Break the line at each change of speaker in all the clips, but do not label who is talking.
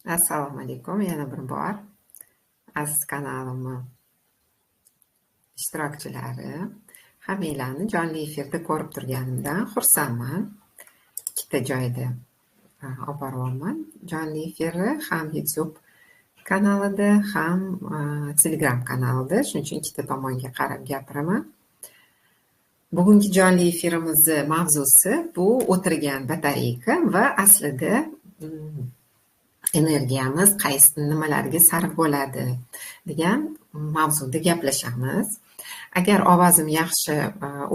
Assalomu alaykum yana bir bor aziz kanalimni ishtirokchilari. Hammanglarni jonli efirda ko'rib turganimdan xursandman. Ikkita joyda olib boryapman jonli efirni, ham YouTube kanalida, ham Telegram kanalida. Shuning uchun ikkita tomonga qarab gapiraman. Bugungi jonli efirimizni mavzusi bu o'tirgan batareyka va aslida energiyamiz qaysi nimalarga sarf bo'ladi degan mavzuda gaplashamiz. Agar ovozim yaxshi,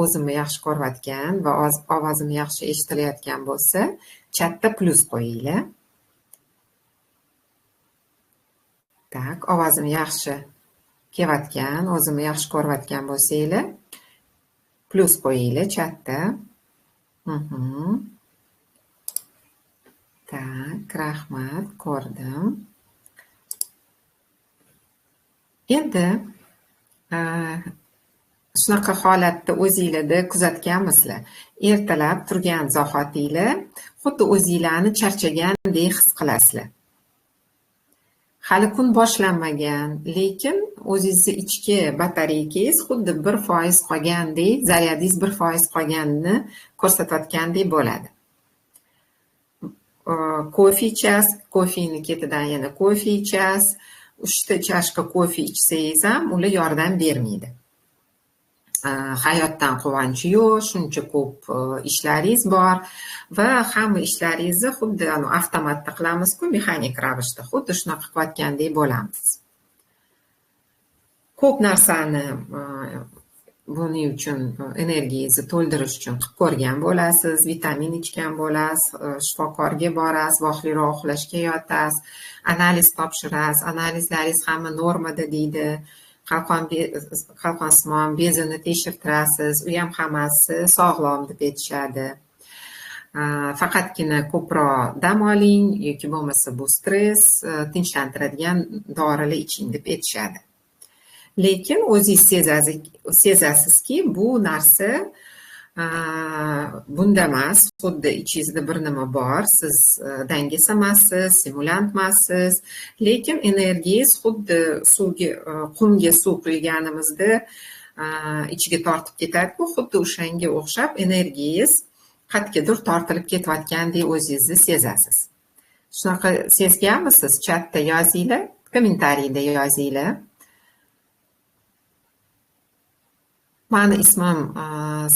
o'zimni yaxshi ko'rayotgan va ovozim yaxshi eshitilayotgan bo'lsa, chatda plyus qo'yinglar. Tak, ovozim yaxshi kelayotgan, o'zimni yaxshi ko'rayotgan bo'lsanglar, plyus qo'yinglar chatda. Tak, rahmat, ko'rdim. Endi shunaqa holatda o'zinglarda kuzatganmisizlar? Ertalab turgan zahotinglar xuddi o'zinglarni charchagandek his qilasizlar. Hali kun boshlanmagan, lekin o'zingizni ichki batareykangiz xuddi 1% qolgandek, zaryadingiz 1% qolganini ko'rsatayotgandek bo'ladi. Kofe ichasiz, kofeni ketidan yana kofe ichasiz, 3 ta chashka kofe ichsangiz ham ular yordam bermaydi. Hayotdan quvonch yo'q, shuncha ko'p ishlaringiz bor va hamma ishlaringizni xuddi avtomatda qilamiz-ku, mexanik ravishda, xuddi shunaqa qilayotgandek bo'lamiz. Ko'p narsani buning uchun energiyangizni to'ldirish uchun qilib ko'rgan bo'lasiz, vitamin ichgan bo'lasiz, shifokorga borasiz, vaqtliroq uxlashga yotasiz, analiz topshirasiz, analizlaringiz hamma normada deydi. Qalqonsimon bezini tekshirtirasiz, u ham hammasi sog'lom deb aytishadi. Faqatgina ko'proq dam oling yoki bo'lmasa bu stress, tinchlantiradigan dorilar iching deb aytishadi. Lekin o'zingiz sezasizki, bu narsa bunda emas, xuddi ichingizda bir nima bor, siz dangasa emassiz, simulyant emassiz, lekin energiyangiz xuddi suvga, qumga suv quyganimizda ichiga tortib ketadi-ku, xuddi o'shanga o'xshab energiyangiz qayergadir tortilib ketayotgandek o'zingizni sezasiz. Shunaqa sezganmisiz? Chatda yozinglar, kommentariyda yozinglar. Mani ismim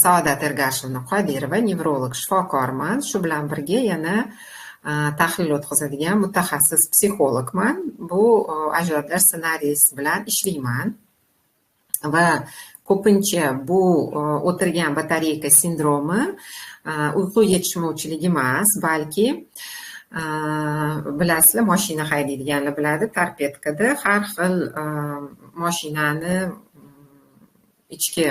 Saodat Ergashevna Qodirova, nevrolog shifokorman. Shu bilan birga yana tahlil o'tkazadigan mutaxassis psixologman. Bu ajdodlar ssenariysi bilan ishlayman. Va ko'pincha bu o'tirgan batareyka sindromi uyqu yetishmovchiligi emas, balki bilasizlar, mashina haydaydiganlar biladi, torpedkada har xil mashinani ichki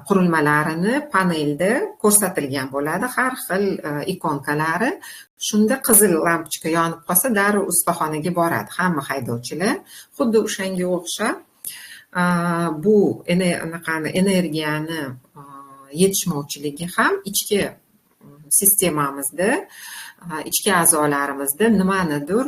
qurilmalarini panelda ko'rsatilgan bo'ladi, har xil ikonkalari. Shunda qizil lampochka yonib qolsa, darrov ustaxonaga boradi hamma haydovchilar. Xuddi o'shanga o'xshab bu energiyani yetishmovchiligi ham ichki sistemamizda, ichki a'zolarimizda nimanidir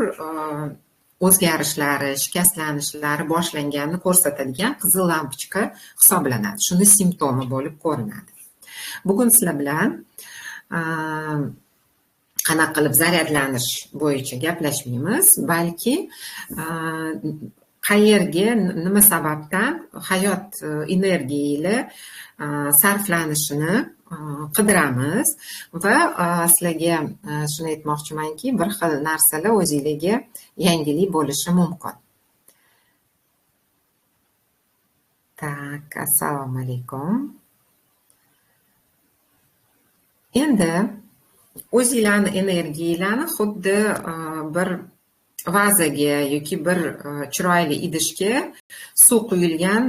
o'zgarishlari, shikastlanishlari boshlanganini ko'rsatadigan qizil lampochka hisoblanadi. Shuni simptomi bo'lib ko'rinadi. Bugun sizlar bilan qanaqa qilib zaryadlanish bo'yicha gaplashmaymiz, balki qayerga, nima sababdan hayot energiyali sarflanishini qidiramiz va sizlarga shuni aytmoqchimanki, bir xil narsalar o'zingizga yangilik bo'lishi mumkin. Tak, assalomu alaykum. Endi o'zinglarni energiyalarni xuddi bir vazaga yoki bir chiroyli idishga suv quyilgan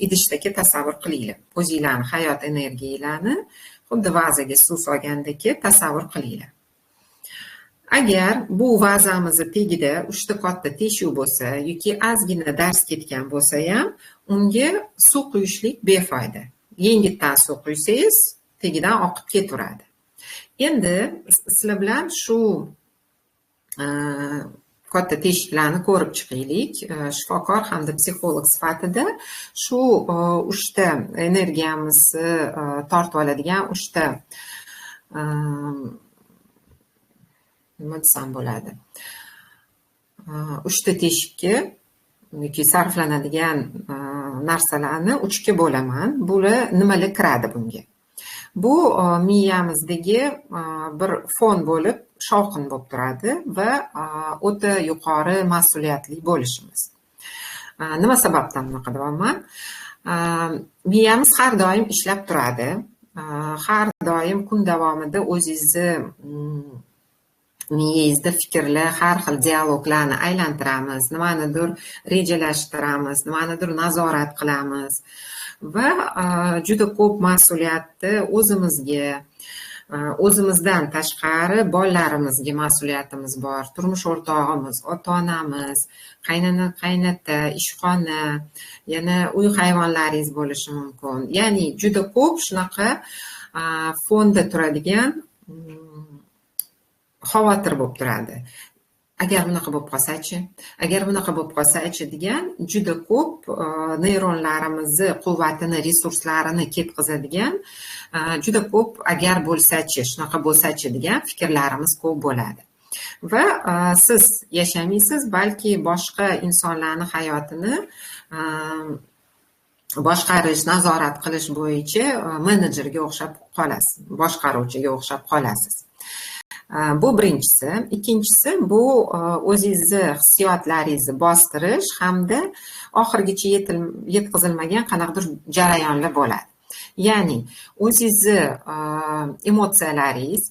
idishdagi tasavvur qilinglar. O'zinglarni hayot energiyalarni xuddi vazaga suv solgandek tasavvur qilinglar. Agar bu vazamizni tagida 3 ta katta teshuv bo'lsa yoki ozgina dars ketgan bo'lsa ham, unga suv quyishlik befoyda. Yengildan suv quysangiz, tagidan oqib ketaveradi. Endi sizlar bilan shu katta teshiklarni ko'rib chiqaylik. Shifokor hamda psixolog sifatida shu uchta energiyamizni tortib oladigan uchta nima desam bo'ladi, uchta teshikka yoki sarflanadigan narsalarni uchga bo'laman. Bular nimalar kiradi bunga? Bu miyamizdagi bir fon bo'lib, shovqin bo'lib turadi va o'ta yuqori mas'uliyatli bo'lishimiz. Nima sababdan bunaqa deyapman? Miyamiz har doim ishlab turadi. Har doim kun davomida o'zingizni miyangizda fikrlar, har xil dialoglarni aylantiramiz, nimanidir rejalashtiramiz, nimanidir nazorat qilamiz va juda ko'p mas'uliyatni o'zimizga, o'zimizdan tashqari bolalarimizga mas'uliyatimiz bor, turmush o'rtog'imiz, ota-onamiz, qaynona, qaynota, ishxona, yana uy hayvonlaringiz bo'lishi mumkin. Ya'ni juda ko'p shunaqa fonda turadigan xavotir bo'lib turadi. Agar bunaqa bo'lib qolsa-chi, agar bunaqa bo'lib qolsa-chi degan juda ko'p neyronlarimizni quvvatini, resurslarini ketkazadigan juda ko'p agar bo'lsa-chi, shunaqa bo'lsa-chi degan fikrlarimiz ko'p bo'ladi. Va siz yashamaysiz, balki boshqa insonlarning hayotini boshqarish, nazorat qilish bo'yicha menejerga o'xshab qolasiz, boshqaruvchiga o'xshab qolasiz. Bu birinchisi. Ikkinchisi bu o'zingizni hissiyotlaringizni bostirish hamda oxirigacha yetkazilmagan qanaqadir jarayonlar bo'ladi. Ya'ni o'zingizni emotsiyalaringiz,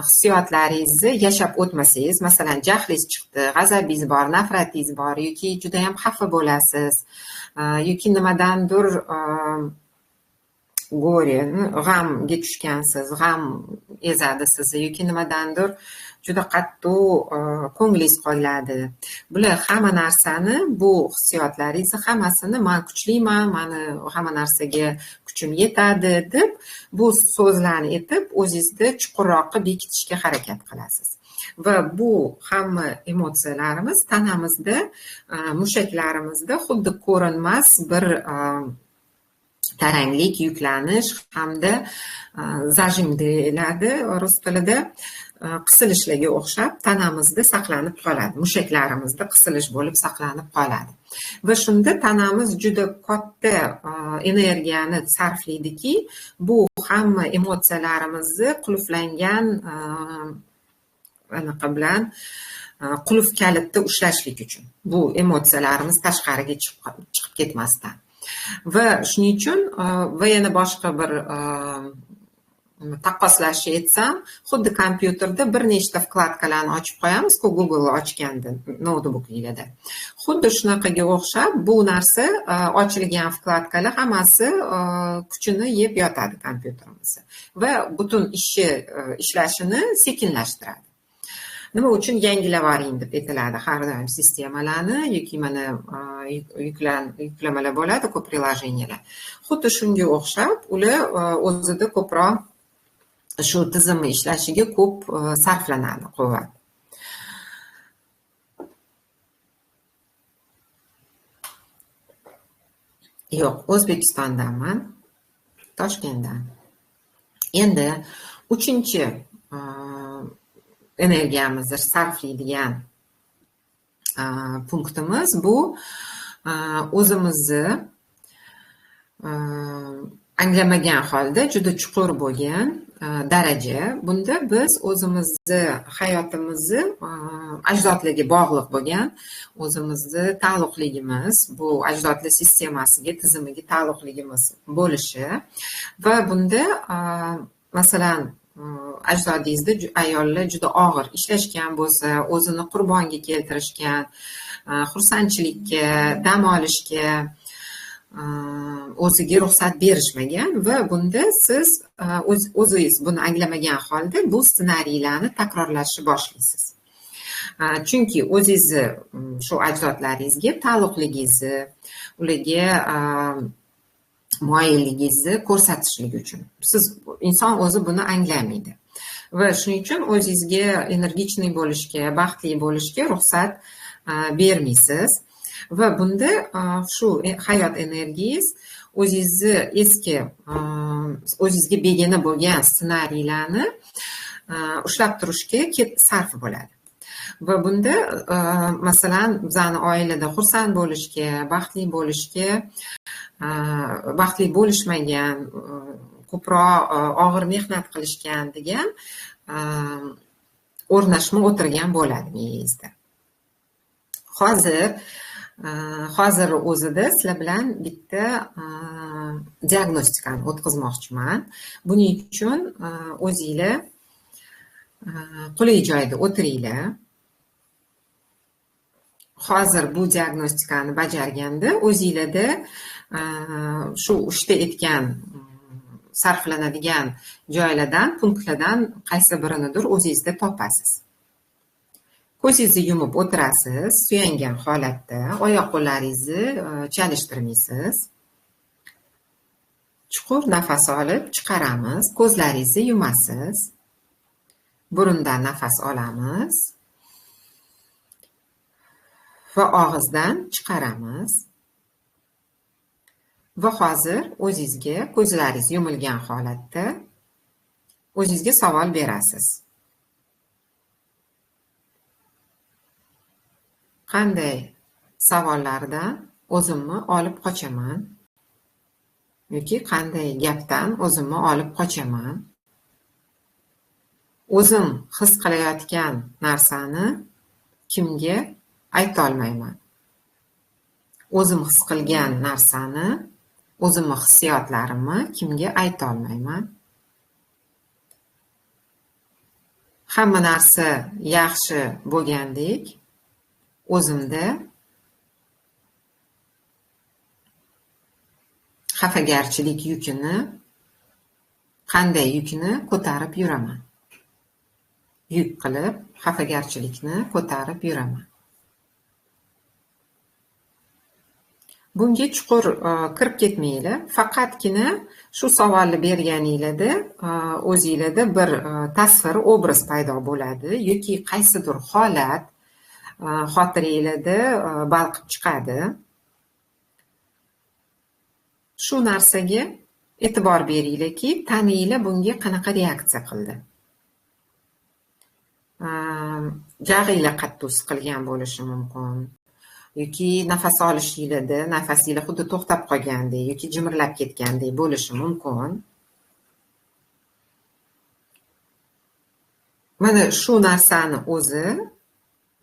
hissiyotlaringizni yashab o'tmasangiz, masalan, jahlingiz chiqdi, g'azabingiz bor, nafratingiz bor yoki juda ham xafa bo'lasiz yoki nimadandir go'ri, g'amga tushgansiz, g'am ezadi sizni yoki nimadandir juda qattiq ko'nglingiz qoladi. Bular hamma narsani, bu hissiyotlaringizni hammasini men kuchliman, meni hamma narsaga kuchim yetadi deb bu so'zlarni aytib o'zingizni chuqurroqqa bekitishga harakat qilasiz. Va bu hamma emotsiyalarimiz tanamizda, mushaklarimizda xuddi ko'rinmas bir taranglik, yuklanish hamda zajim deyiladi rus tilida, qisilishlarga o'xshab tanamizda saqlanib qoladi, mushaklarimizda qisilish bo'lib saqlanib qoladi. Va shunda tanamiz juda katta energiyani sarflaydiki, bu hamma emotsiyalarimizni qulflangan anaqa bilan qulf kalitda ushlashlik uchun, bu emotsiyalarimiz tashqariga chiqib ketmasdan. Va shuning uchun va yana boshqa bir taqqoslashni aytsam, xuddi kompyuterda bir nechta vkladkalarni ochib qo'yamiz-ku, Google ochganda noutbukingizda. Xuddi shunaqaga o'xshab bu narsa ochilgan vkladkalar hammasi kuchini yeb yotadi kompyuterimizni va butun ishi ishlashini sekinlashtiradi. Nima uchun yangilavaring deb aytiladi har doim sistemalarni yoki mana yuklamalar bo'ladi, ko'p приложениялар. Xuddi shunga o'xshab ular o'zida ko'proq shu tizimni ishlashiga ko'p sarflanadi quvvat. Yo'q, O'zbekistondanman, Toshkentdan. Endi uchinchi energiyamizni sarflaydigan punktimiz bu o'zimizni anglamagan holda juda chuqur bo'lgan daraja. Bunda biz o'zimizni hayotimizni ajdodlarga bog'liq bo'lgan o'zimizni taalluqligimiz, bu ajdodlar sistemasiga, tizimiga taalluqligimiz bo'lishi va bunda masalan ajdodingizda ayollar juda og'ir ishlashgan bo'lsa, o'zini qurbonga keltirishgan, xursandchilikka, dam olishga o'ziga ruxsat berishmagan va bunda siz o'zingiz buni anglamagan holda bu ssenariylarni takrorlashni boshlaysiz. Chunki o'zingizni shu ajdodlaringizga taalluqligingizni, ularga moyilligingizni ko'rsatishlik uchun. Siz inson o'zi buni anglamaydi. Va shuning uchun o'zingizga energichniy bo'lishga, baxtli bo'lishga ruxsat bermaysiz. Va bunda shu hayot energiyangiz o'zingizni eski, o'zingizga begona bo'lgan ssenariylarni ushlab turishga sarf bo'ladi. Va bunda masalan bizani oilada xursand bo'lishga, baxtli bo'lishga, baxtli bo'lishmagan, ko'proq og'ir mehnat qilishgan degan o'rnashma o'tirgan bo'ladi miyangizda. Hozir o'zida sizlar bilan bitta diagnostikani o'tkazmoqchiman. Buning uchun o'zinglar qulay joyda o'tiringlar. Hozir bu diagnostikani bajarganda o'zinglarda shu uchta aytgan sarflanadigan joylardan, punktlardan qaysi birinidir o'zingizda topasiz. Ko'zingizni yumib o'tirasiz, suyangan holatda, oyoq qo'llaringizni chalishtirmaysiz. Chuqur nafas olib chiqaramiz, ko'zlaringizni yumasiz. Burundan nafas olamiz va og'izdan chiqaramiz. Va hozir o'zingizga ko'zlaringiz yumilgan holatda o'zingizga savol berasiz. Qanday savollardan o'zimni olib qochaman yoki qanday gapdan o'zimni olib qochaman? O'zim his qilayotgan narsani kimga ayta olmayman? O'zim his qilgan narsani, o'zimni hissiyotlarimni kimga ayta olmayman? Hamma narsa yaxshi bo'lgandek o'zimda xafagarchilik yukini, qanday yukni ko'tarib yuraman? Yuk qilib xafagarchilikni ko'tarib yuraman. Bunga chuqur kirib ketmanglar. Faqatgina shu savolni berganinglarda o'zinglarda bir tasvir, obraz paydo bo'ladi yoki qaysidir holat xotiranglarda balqib chiqadi. Shu narsaga e'tibor beringlarki, tananglar bunga qanaqa reaksiya qildi. Jag'inglar qattiq siqilgan bo'lishi mumkin yoki nafas olishinglarda nafasinglar xuddi to'xtab qolgandek yoki jimirlab ketgandek bo'lishi mumkin. Mana shu narsani o'zi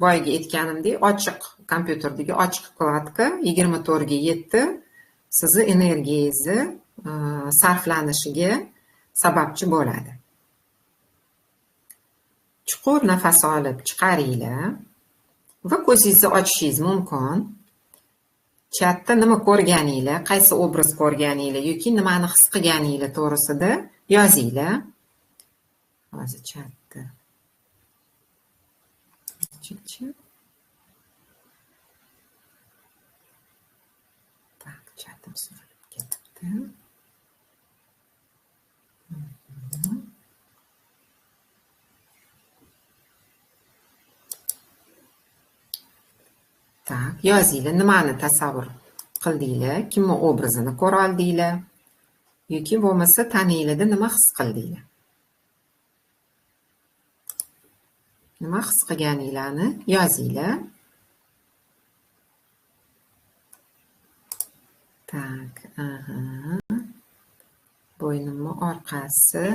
boyagi aytganimdek ochiq kompyuterdagi ochiq vkladka 24/7 sizni energiyangizni sarflanishiga sababchi bo'ladi. Chuqur nafas olib chiqaringlar va ko'zingizni ochishingiz mumkin. Chatda nima ko'rganinglar, qaysi obraz ko'rganinglar yoki nimani his qilganinglar to'g'risida yozinglar. Hozir chatda. Tak, chatim surilib ketibdi. Tak, yozinglar, nimani tasavvur qildinglar, kimni obrazini ko'ra oldinglar yoki bo'lmasa tananglarda nima his qildinglar? Nima his qilganinglarni yozinglar. Tak, aha. Bo'ynimni orqasi.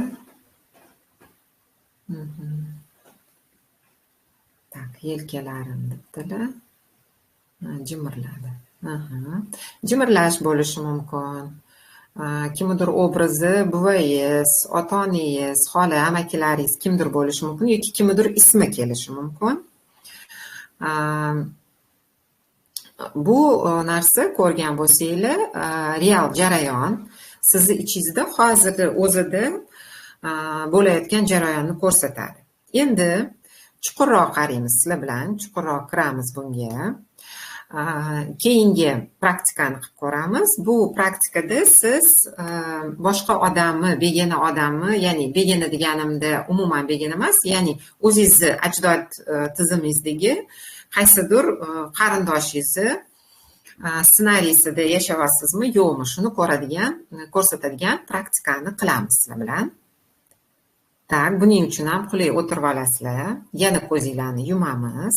Tak, yelkalarim debdilar. Jimirladi. Aha. Jimirlash bo'lishi mumkin. Kimnidir obrazi buvangiz, ota-onangiz, xola, amakilaringiz kimdir bo'lishi mumkin yoki kimnidir ismi kelishi mumkin. Bu narsa ko'rgan bo'lsanglar, real jarayon sizni ichingizda hozir o'zida bo'layotgan jarayonni ko'rsatadi. Endi chuqurroq qaraymiz sizlar bilan, chuqurroq kiramiz bunga. Keyingi praktikani qilib ko'ramiz. Bu praktikada siz boshqa odamni, begona odamni, ya'ni begona deganimda umuman begona emas, ya'ni o'zingizni ajdod tizimingizdagi qaysidir qarindoshingizni ssenariysida yashayapsizmi, yo'qmi, shuni ko'radigan, ko'rsatadigan praktikani qilamiz sizlar bilan. Tak, buning uchun ham qulay o'tirib olasizlar. Yana ko'zinglarni yumamiz.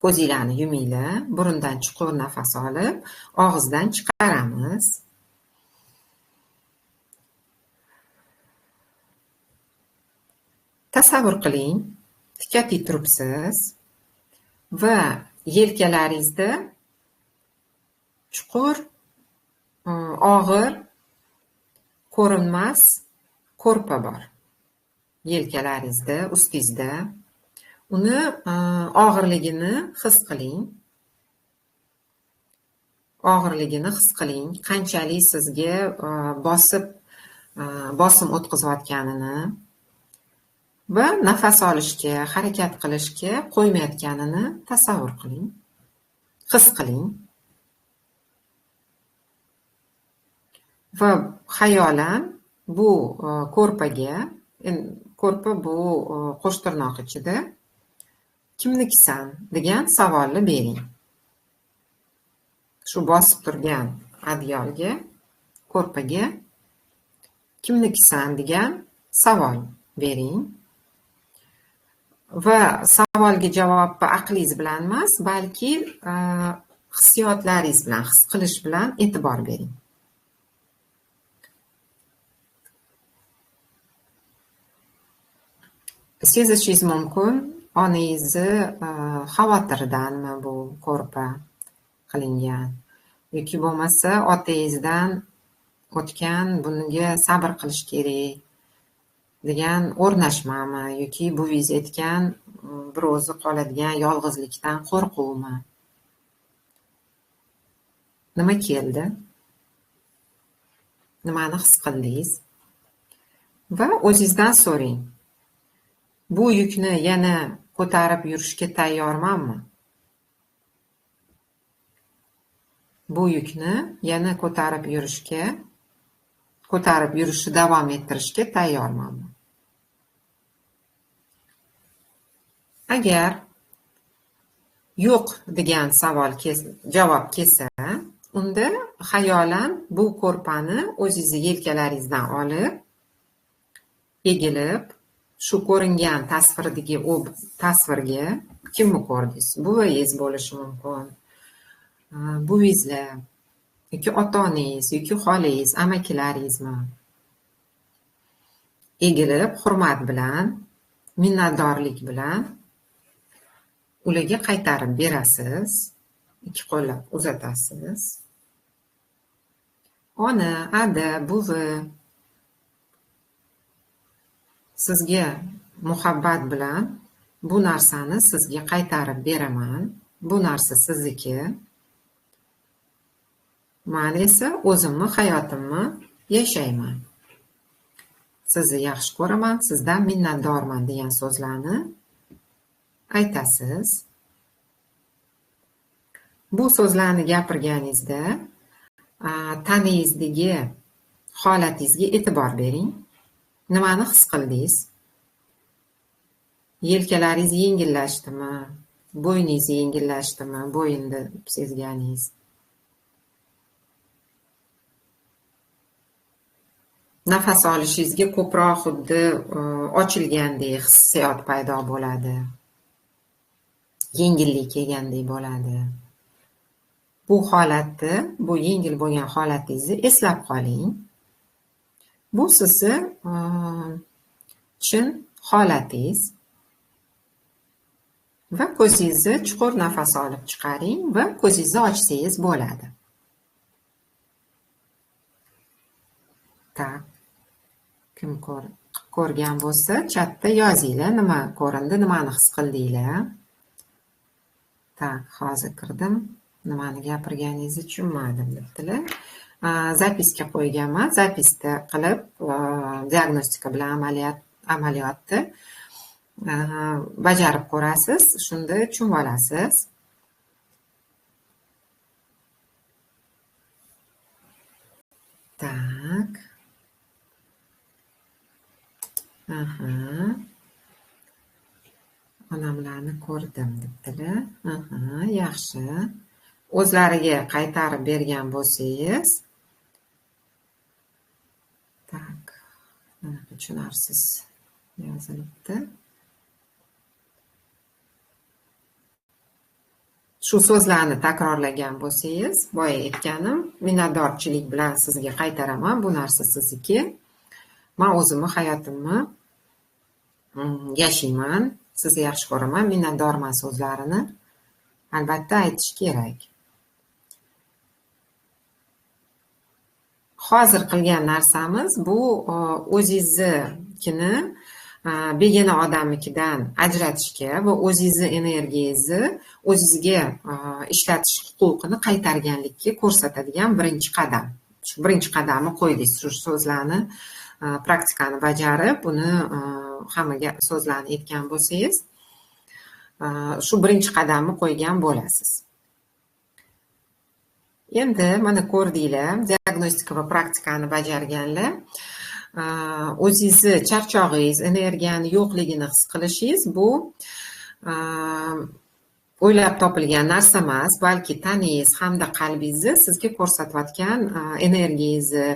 Ko'zinglarni yuminglar, burundan chuqur nafas olib, og'izdan chiqaramiz. Tasavvur qiling, tikka turibsiz va yelkalaringizda chuqur, og'ir, ko'rinmas ko'rpa bor. Yelkalaringizda, ustingizda. Uni og'irligini his qiling. Og'irligini his qiling. Qanchalik sizga bosim o'tkazayotganini va nafas olishga, harakat qilishga qo'ymayotganini tasavvur qiling. His qiling. Va xayolan bu ko'rpaga, ko'rpa bu qo'shtirnoq ichida kimnikisan degan savolni bering. Shu bosib turgan adyolga, ko'rpaga kimnikisan degan savol bering. Va savolga javobni aqlingiz bilan emas, balki hissiyotlaringiz bilan, his qilish bilan e'tibor bering. Sezishingiz mumkin, onangizni xavotiridanmi bu ko'rpa qilingan yoki bo'lmasa otangizdan o'tgan bunga sabr qilish kerak degan o'rnashmami yoki buvingiz aytgan bir o'zi qoladigan yolg'izlikdan qo'rquvmi? Nima keldi? Nimani his qildingiz? Va o'zingizdan so'rang. Bu yukni yana ko'tarib yurishga tayyormanmi? Bu yukni yana ko'tarib yurishni davom ettirishga tayyormanmi? Agar yo'q degan savol javob kelsa, unda xayolan bu ko'rpani o'zingizni yelkalaringizdan olib, egilib, shu ko'ringan tasvirdagi tasvirga kimni ko'rdingiz? Buvingiz bo'lishi mumkin. Buvingizlar yoki ota-onangiz yoki xolangiz, amakilaringizmi? Egilib, hurmat bilan, minnatdorlik bilan ularga qaytarib berasiz, ikki qo'llab uzatasiz. Ona, ada, buvi sizga muhabbat bilan bu narsani sizga qaytarib beraman. Bu narsa sizniki. Men esa o'zimni hayotimni yashayman. Sizni yaxshi ko'raman, sizdan minnatdorman degan so'zlarni aytasiz. Bu so'zlarni gapirganingizda tanangizdagi holatingizga e'tibor bering. Nimani his qildingiz? Yelkalaringiz yengillashdimi? Bo'yningiz yengillashdimi? Bo'yinni sezganingiz. Nafas olishingizga ko'proq xuddi ochilgandek hissiyot paydo bo'ladi. Yengillik kelgandek bo'ladi. Bu holatni, bu yengil bo'lgan holatingizni eslab qoling. Bu sizni chin holatingiz. Va ko'zingizni chuqur nafas olib chiqaring va ko'zingizni ochsangiz bo'ladi. Tak. Kim ko'rgan bo'lsa, chatda yozinglar, nima ko'rindi, nimani his qildinglar. Tak, hozir kirdim. Nimani gapirganingizni tushunmadim debdilar. Zapisga qo'yganman. Zapisda qilib, diagnostika bilan amaliyotni bajarib ko'rasiz, shunda tushunib olasiz. Tak. Aha. Onamlarni ko'rdim debdilar. Aha, yaxshi. O'zlariga qaytarib bergan bo'lsangiz. Tak. Mana tushunarsiz yozilibdi. Shu so'zlarni takrorlagan bo'lsangiz, boya aytganim, minnatdorchilik bilan sizga qaytaraman, bu narsa sizniki. Men o'zimni hayotimni yashayman, sizni yaxshi ko'raman, minnatdorman so'zlarini albatta aytish kerak. Hozir qilgan narsamiz bu o'zingiznikini begona odamnikidan ajratishga va o'zingizni energiyangizni o'zingizga ishlatish huquqini qaytarganlikka ko'rsatadigan birinchi qadam. Shu birinchi qadamni qo'ydingiz, shu so'zlarni praktikani bajarib, buni hammaga so'zlarni aytgan bo'lsangiz, shu birinchi qadamni qo'ygan bo'lasiz. Endi mana ko'rdinglar, diagnostika va praktikani bajarganlar o'zingizni charchog'ingiz, energiyani yo'qligini his qilishingiz bu o'ylab topilgan narsa emas, balki taningiz hamda qalbingizni sizga ko'rsatayotgan energiyangizni,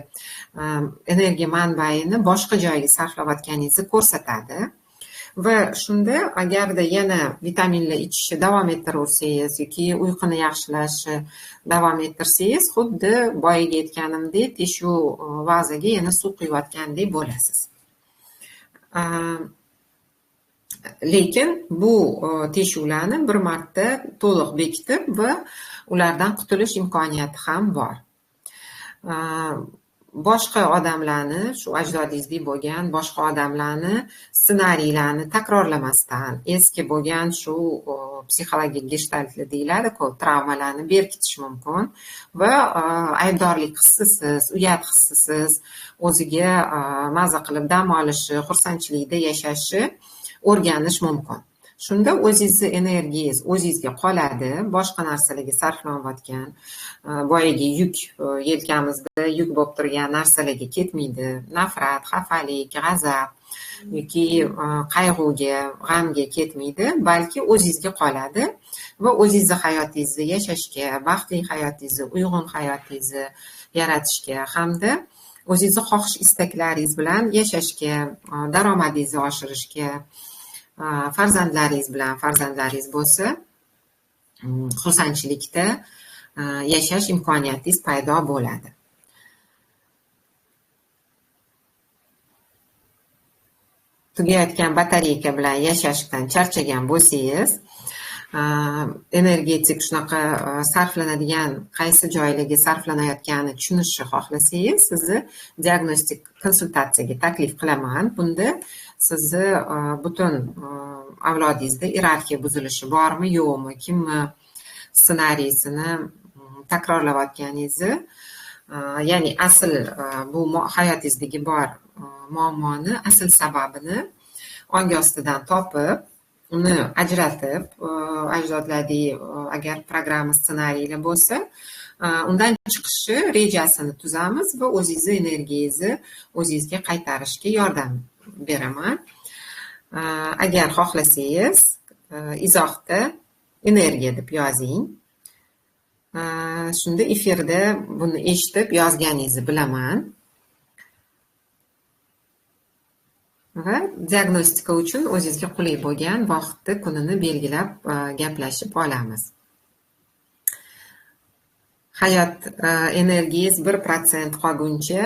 energiya manbaini boshqa joyga sarflayotganingizni ko'rsatadi. Va shunda agarda yana vitaminlar ichishni davom ettiraversangiz yoki uyquni yaxshilashni davom ettirsangiz, xuddi boyagi aytganimdek, teshuv vazaga yana suv quyayotgandek bo'lasiz. Lekin bu teshuvlarni bir marta to'liq bekitib va ulardan qutulish imkoniyati ham bor. Boshqa odamlarni, shu ajdodingizdek bo'lgan boshqa odamlarni ssenariylarni takrorlamasdan, eski bo'lgan shu psixologik gestaltli deyiladi-ku, travmalarni berkitish mumkin va aybdorlik hissisiz, uyat hissisiz, o'ziga maza qilib dam olishi, xursandchilikda yashashi o'rganish mumkin. Shunda o'zingizni energiyangiz o'zingizga qoladi, boshqa narsalarga sarflanayotgan, boyagi yuk yelkamizda yuk bo'lib turgan narsalarga ketmaydi. Nafrat, xafalik, g'azab yoki qayg'uga, g'amga ketmaydi, balki o'zingizga qoladi va o'zingizni hayotingizni yashashga, baxtli hayotingizni, uyg'un hayotingizni yaratishga hamda o'zingizni xohish istaklaringiz bilan yashashga, daromadingizni oshirishga, farzandlaringiz bilan, farzandlaringiz bo'lsa, xursandchilikda yashash imkoniyatingiz paydo bo'ladi. Tugayotgan batareyka bilan yashashdan charchagan bo'lsangiz, energetik shunaqa sarflanadigan qaysi joylarga sarflanayotganini tushunishni xohlasangiz, sizni diagnostik konsultatsiyaga taklif qilaman. Bunda sizni butun avlodingizda ierarxiya buzilishi bormi, yo'qmi, kimni ssenariysini takrorlayotganingizni, ya'ni asl bu hayotingizdagi bor muammoni asl sababini ongi ostidan topib, uni ajratib, ajdodlardagi agar programma ssenariylar bo'lsa, undan chiqishi rejasini tuzamiz va o'zingizni energiyangizni o'zingizga qaytarishga yordam beraman. Agar xohlasangiz, izohda energiya deb yozing. Shunda efirda buni eshitib yozganingizni bilaman. Va diagnostika uchun o'zingizga qulay bo'lgan vaqtni, kunini belgilab gaplashib olamiz. Hayot energiyangiz 1% qolguncha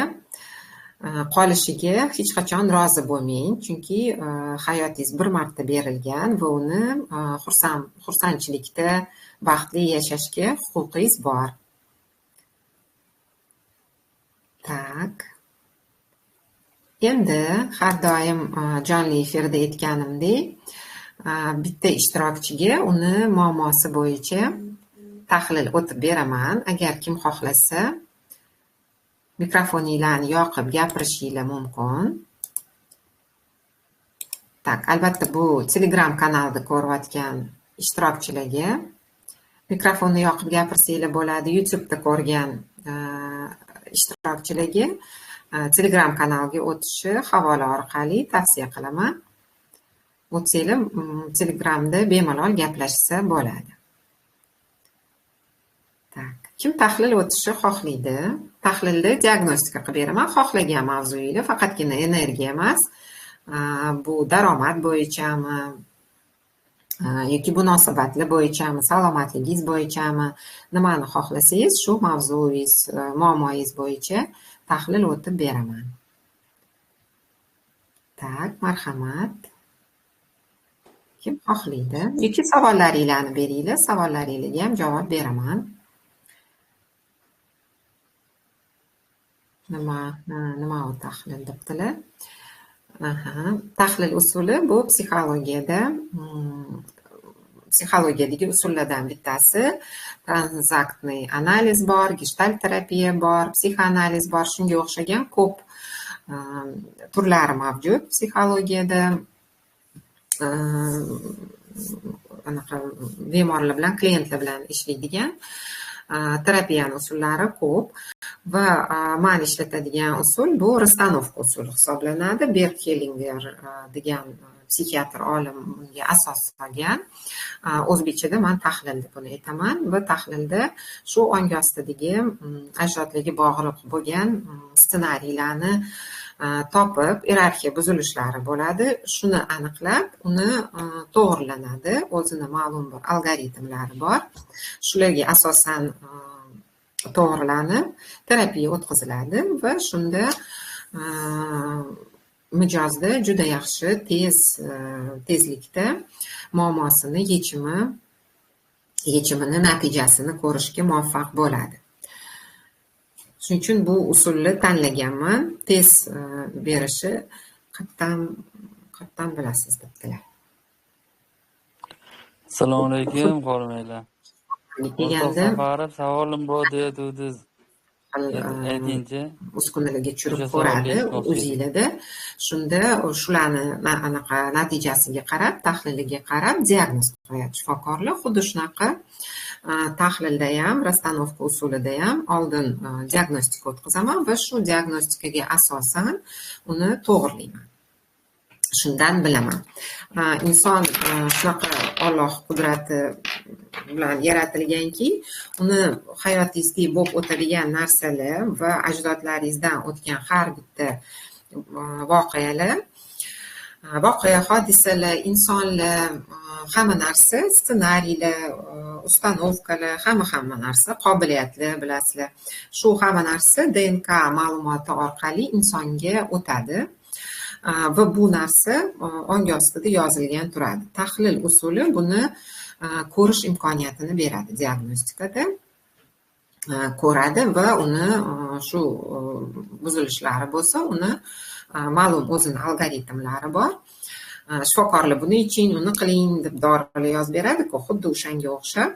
qolishiga hech qachon rozi bo'lmang, chunki hayotingiz bir marta berilgan va uni xursandchilikda, baxtli yashashga huquqingiz bor. Tak. Endi har doim jonli efirda aytganimdek, bitta ishtirokchiga uni muammosi bo'yicha tahlil o'tib beraman. Agar kim xohlasa, mikrofoninglarni yoqib gapirishinglar mumkin. Tak, albatta bu Telegram kanalida ko'rayotgan ishtirokchilarga mikrofonni yoqib gapirsanglar bo'ladi. YouTube'da ko'rgan ishtirokchilarga Telegram kanalga o'tishi havola orqali tavsiya qilaman. O'tsanglar, Telegramda bemalol gaplashsa bo'ladi. Tak, kim tahlil o'tishni xohlaydi? Tahlilda diagnostika qilib beraman. Xohlagan mavzuyinglar, faqatgina energiya emas, bu daromad bo'yichami yoki munosabatlar bo'yichami, salomatligingiz bo'yichami, nimani xohlasangiz shu mavzuyingiz, muammoyingiz bo'yicha tahlil o'tib beraman. Tak, marhamat. Kim xohlaydi? Yoki savollaringlarni beringlar, savollaringlarga ham javob beraman. Nima u tahlil debdilar? Aha, tahlil usuli bu psixologiyada, psixologiyadagi usullardan bittasi. Tranzaktniy analiz bor, gestalt terapiya bor, psixoanaliz bor, shunga o'xshagan ko'p turlari mavjud psixologiyada. Anaqa bemorlar bilan, klientlar bilan ishlaydigan terapiyani usullari ko'p va men ishlatadigan usul bu rastanovka usuli hisoblanadi. Bert Hellinger degan psixiatr olim bunga asos solgan. O'zbekchada men tahlil deb buni aytaman va tahlilda shu ong ostidagi ajdodlarga bog'liq bo'lgan ssenariylarni topib, iyerarxiya buzilishlari bo'ladi. Shuni aniqlab, uni to'g'rilanadi. O'zini ma'lum bir algoritmlari bor. Shularga asosan to'g'rilanib, terapiya o'tkaziladi va shunda mijozda juda yaxshi tezlikda muammosini yechimini natijasini ko'rishga muvaffaq bo'ladi. Shuning uchun bu usulni tanlaganman. Tez berishi qattan bilasiz debdilar.
Assalomu alaykum, qo'rmaylar. Deganda savolim bor deyotdingiz. Aytingchi.
Uskunalarga tushirib ko'radi o'zingizda. Shunda shularni anaqa natijasiga qarab, tahliliga qarab diagnoz qo'yadi shifokorlar. Xuddi shunaqa tahlilda ham, rastanovka usulida ham oldin diagnostika o'tkazaman va shu diagnostikaga asosan uni to'g'rilayman. Shundan bilaman. Inson shunaqa Alloh qudrati bilan yaratilganki, uni hayotingizda bo'lib o'tadigan narsalar va ajdodlaringizdan o'tgan har bitta voqealar, voqea, hodisalar, insonlar, hamma narsa, ssenariylar, ustanovkalar, hamma narsa, qobiliyatlar bilasizlar. Shu hamma narsa DNK ma'lumoti orqali insonga o'tadi. Va bu narsa ong ostida yozilgan turadi. Tahlil usuli buni ko'rish imkoniyatini beradi diagnostikada. Ko'radi va uni shu buzilishlari bo'lsa, uni ma'lum o'zini algoritmlari bor. Shifokorlar buni iching, uni qiling deb dorilar yozib beradi-ku, xuddi o'shanga o'xshab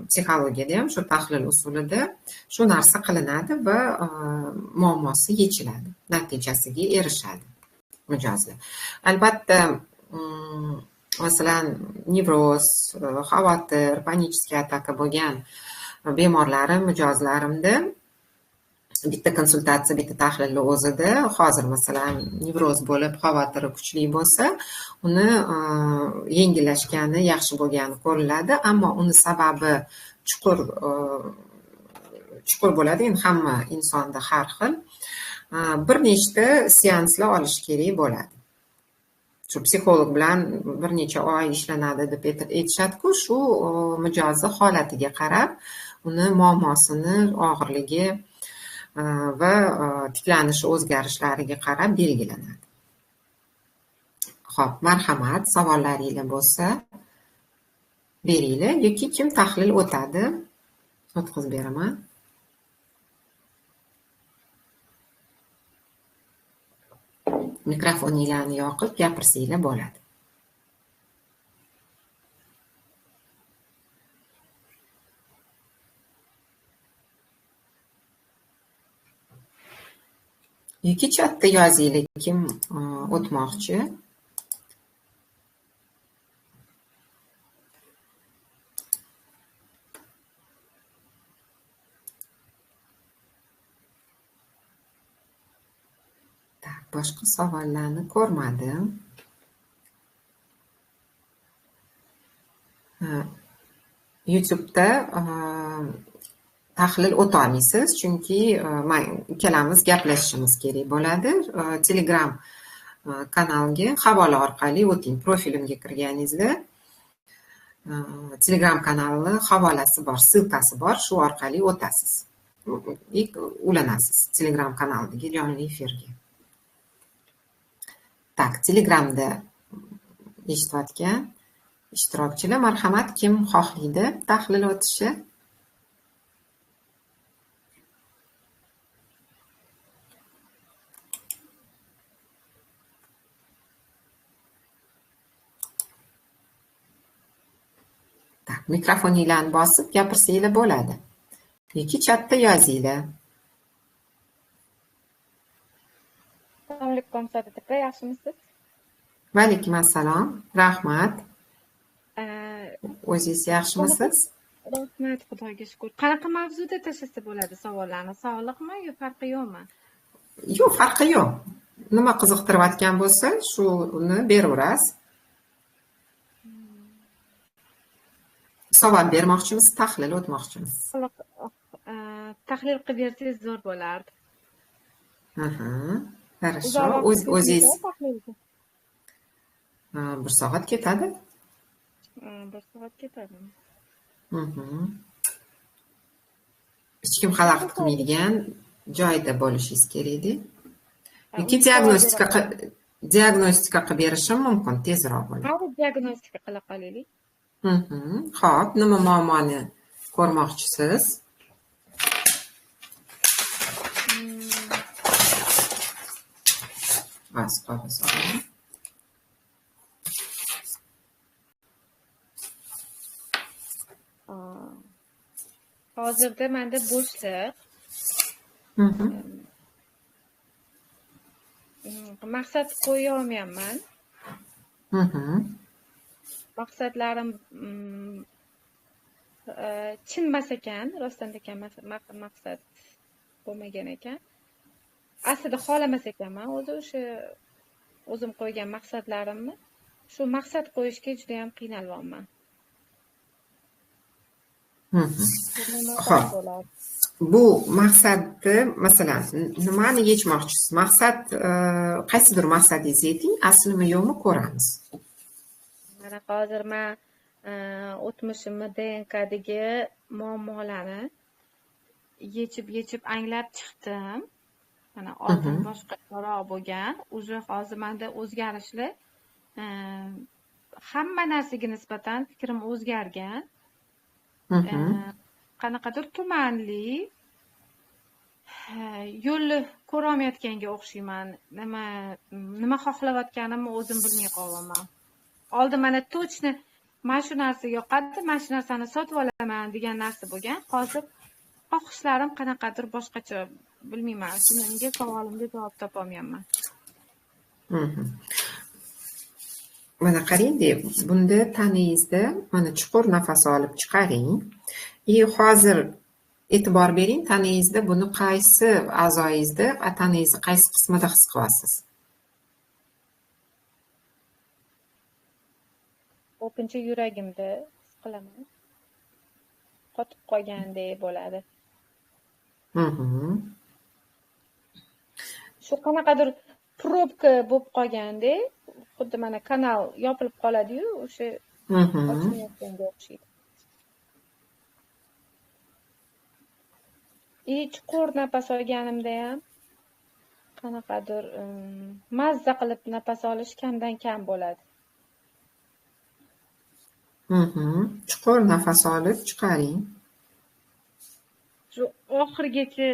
psixologiyada ham shu tahlil usulida shu narsa qilinadi va muammosi yechiladi, natijasiga erishadi mijozlar. Albatta, masalan, nevroz, xavotir, panический ataka bo'lgan bemorlarim, mijozlarimda bitta konsultatsiya, bitta tahlilni o'zida hozir masalan nevroz bo'lib, xavotiri kuchli bo'lsa, uni yengillashgani, yaxshi bo'lgani ko'riladi, ammo uni sababi chuqur bo'ladi. Endi hamma insonda har xil. Bir nechta seanslar olish kerak bo'ladi. Shu psixolog bilan bir necha oy ishlanadi deb aytishadi-ku, shu mijozni holatiga qarab, uni muammosini og'irligi va tiklanishi o'zgarishlariga qarab belgilanadi. Xo'p, marhamat, savollaringlar bo'lsa beringlar yoki kim tahlil o'tadi, o'tkazib beraman. Mikrofoninglarni yoqib gapirsanglar bo'ladi. Yoki chatda yozinglar, kim o'tmoqchi. Boshqa savollarni ko'rmadim. YouTube'da tahlil o'ta olmaysiz, chunki ikkalamiz gaplashishimiz kerak bo'ladi. Telegram kanalga havola orqali o'ting. Profilimga kirganingizda Telegram kanalini havolasi bor, ссылкasi bor, shu orqali o'tasiz. Ulanasiz Telegram kanalidagi jonli efirga. Tak, Telegramda eshitayotgan ishtirokchilar, marhamat, kim xohlaydi tahlil o'tishi? Tak, mikrofoninglarni bosib gapirsanglar bo'ladi. Yoki chatda yozinglar.
Assalomu alaykum, Saodat opa, yaxshimisiz?
Va alaykum assalom. Rahmat. O'zingiz yaxshimisiz?
Rahmat, Xudoga shukr. Qanaqa mavzuda tashlasa bo'ladi savollarni? Sog'liqmi yo farqi yo'qmi?
Yo'q, farqi yo'q. Nima qiziqtirayotgan bo'lsa, shuni beraverasiz. Savol bermoqchimiz, tahlil o'tmoqchimiz.
Tahlil qilib bersangiz zo'r bo'lardi.
Хорошо. O'zingiz bir soat ketadi.
Bir soat ketadimi?
Hech kim xalaqit qilmaydigan joyda bo'lishingiz kerak-da. Yoki diagnostika qilib berishim mumkin, tezroq bo'ladi.
Hozir diagnostika qila qolaylik.
Xo'p, nima muammoni ko'rmoqchisiz? Az qog'oz olaman.
Hozirda menda bo'shliq. Maqsad qo'ya olmayapman. Maqsadlarim chin emas ekan, rostdan ekan maqsad bo'lmagan ekan. Aslida xohlamas ekanman o'zi o'sha o'zim qo'ygan maqsadlarimni. Shu maqsad qo'yishga juda ham qiynalyapman.
Xo'p. Bu maqsadni, masalan, nimani yechmoqchisiz? Maqsad qaysidir maqsadingizni ayting, aslimi yo'qmi ko'ramiz.
Mana hozir men o'tmishimni DNKdagi muammolarni yechib anglab chiqdim. Mana oldin boshqacharoq bo'lgan, уже hozir menda o'zgarishlar, hamma narsaga nisbatan fikrim o'zgargan. Qanaqadir tumanli yo'lni ko'ra olmayotganga o'xshayman. Nima xohlayotganimni o'zim bilmay qolyapman. Oldin mana точно mana shu narsa yoqadi, mana shu narsani sotib olaman degan narsa bo'lgan. Hozir xohishlarim qanaqadir boshqacha, bilmayman. Shunga savolimga javob topa olmayapman.
Mana qarang-da, bunda tanangizda mana chuqur nafas olib chiqaring. Hozir e'tibor bering, tanangizda buni qaysi a'zoyingizda, tanangizni qaysi qismida his qilyapsiz?
Ko'pincha yuragimda his qilaman. Qotib qolgandek bo'ladi. Shu qanaqadir probka bo'lib qolgandek, xuddi mana kanal yopilib qoladi-yu, o'sha ochilmayotganga o'xshaydi. Chuqur nafas olganimda ham qanaqadir mazza qilib nafas olish kamdan kam bo'ladi.
Chuqur nafas olib chiqaring.
Shu oxirigacha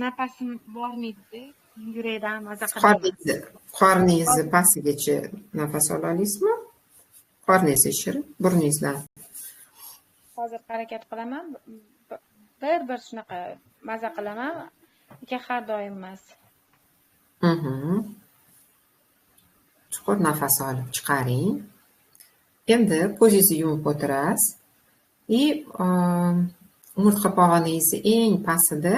nafasim bormaydi, yurakdan maza qilaman.
Qorningizni pastigacha nafas ola olasizmi? Qorningizni shishirib, burningizdan.
Hozir harakat qilaman. Bir shunaqa maza qilaman, lekin har doim emas.
Chuqur nafas olib chiqaring. Endi ko'zingizni yumib o'tirasiz. Umurtqa pog'onangizni eng pastida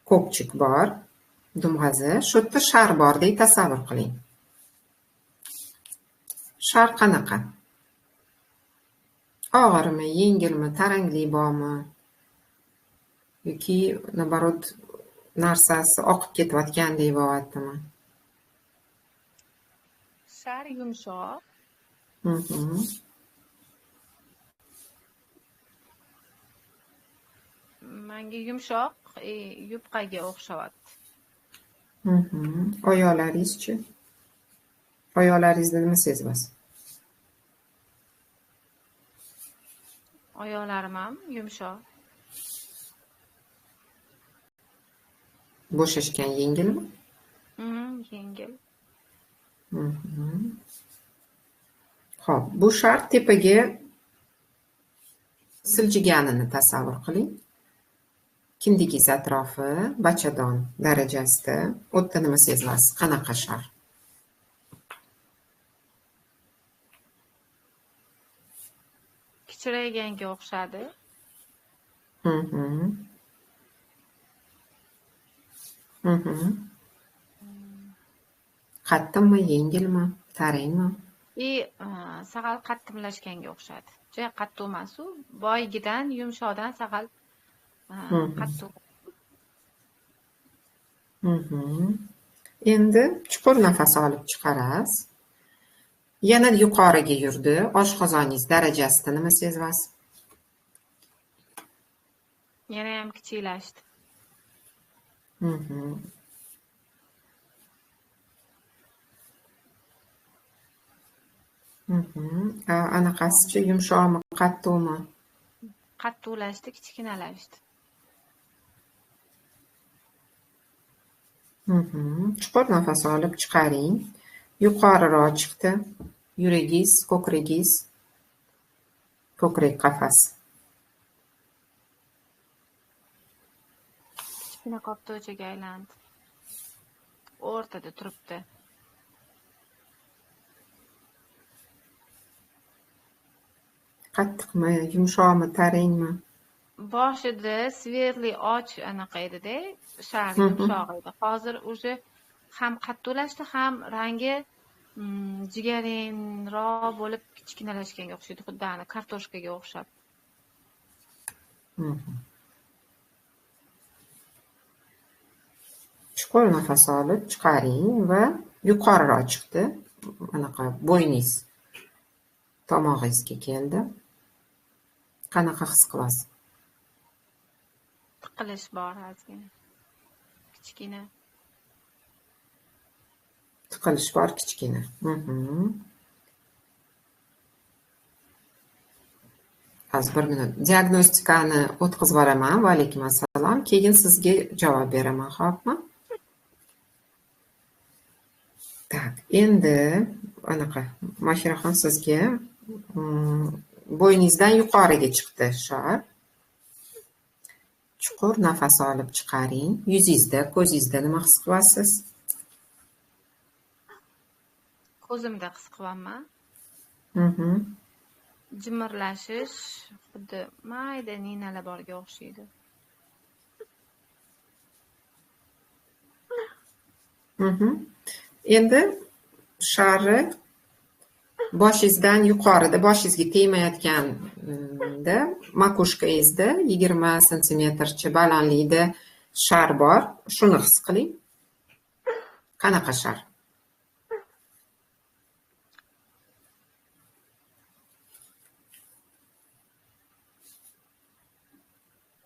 ko'pchik bor. Dumg'azi. Shu yerda shar bor deb tasavvur qiling. Shar qanaqa? Og'irmi, yengilmi, tarangli bormi? Yoki naborot narsasi oqib ketayotgandek bo'lyaptimi?
Shar yumshoq. Menga yumshoq, yupqaga o'xshayapti.
Oyoqlaringizchi? Oyoqlaringizda nima sezasiz?
Oyoqlarim ham yumshoq.
Bo'shashgan, yengilmi?
Yengil.
Xo'p, bu shar tepaga siljiganini tasavvur qiling. Kindigingiz atrofi bachadon darajasida. U yerda nima sezilasiz? Qanaqa shar?
Kichirayganga o'xshadi.
Qattiqmi, yengilmi, tarangmi?
Sag'al qattiqlashganga o'xshadi. Juda qattiq emas u, boyigidan, yumshoqdan sag'al qattiq.
Endi chuqur nafas olib chiqarasiz. Yana yuqoriga yurdi. Oshqozoningiz darajasida nima sezasiz?
Yana ham kichiklashdi.
Anaqasichi yumshoqmi, qattiqmi?
Qattiqlashdi, kichkinalashdi.
Chuqur nafas olib chiqaring. Yuqoriroq chiqdi. Yuragingiz, ko'kragingiz, ko'krak qafasi.
Kichkina qoptovchaga aylandi. O'rtada turibdi.
Qattiqmi, yumshoqmi, tarangmi?
Boshida svetli och anaqa edi-da, shar yumshoq edi. Hozir уже ham qattiqlashdi, ham rangi jigarrangroq bo'lib kichkinalashganga o'xshaydi, xuddi ana kartoshkaga o'xshab.
Chuqur nafas olib chiqaring va yuqoriroq chiqdi. Anaqa bo'yningiz tomog'ingizga keldi. Qanaqa his qilasiz?
Tiqilish bor ozgina. Kichkina.
Tiqilish bor kichkina. Hozir bir minut. Diagnostikani o'tkazib boraman. Va alaykum assalom. Keyin sizga javob beraman, xo'pmi? Tak, endi anaqa Mohiraxon sizga bo'yningizdan yuqoriga chiqdi shar. Chuqur nafas olib chiqaring. Yuzingizda, ko'zingizda nima his qilasiz?
Ko'zimda his qilaman. Jimirlashish xuddi mayda ninalar borga o'xshaydi.
Endi shari boshingizdan yuqorida, boshingizga tegmayotganda, makushkangizda 20 santimetrcha balandlikda shar bor. Shuni his qiling. Qanaqa shar?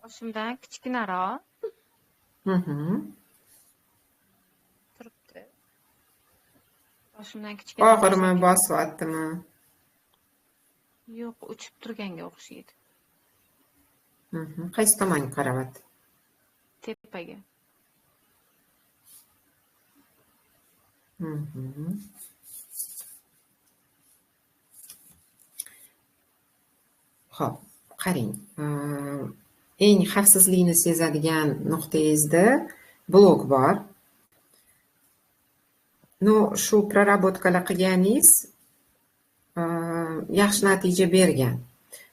Boshimdan kichkinaroq. Turibdi. Boshimdan kichkina.
Og'irmi, bosyaptimi?
Yo'q, uchib turganga o'xshaydi.
Qaysi tomonga qarayapti?
Tepaga.
Xo'p, qarang. Eng xavfsizlikni sezadigan nuqtangizda blok bor. No, shu prоработkalar qilganingiz yaxshi natija bergan,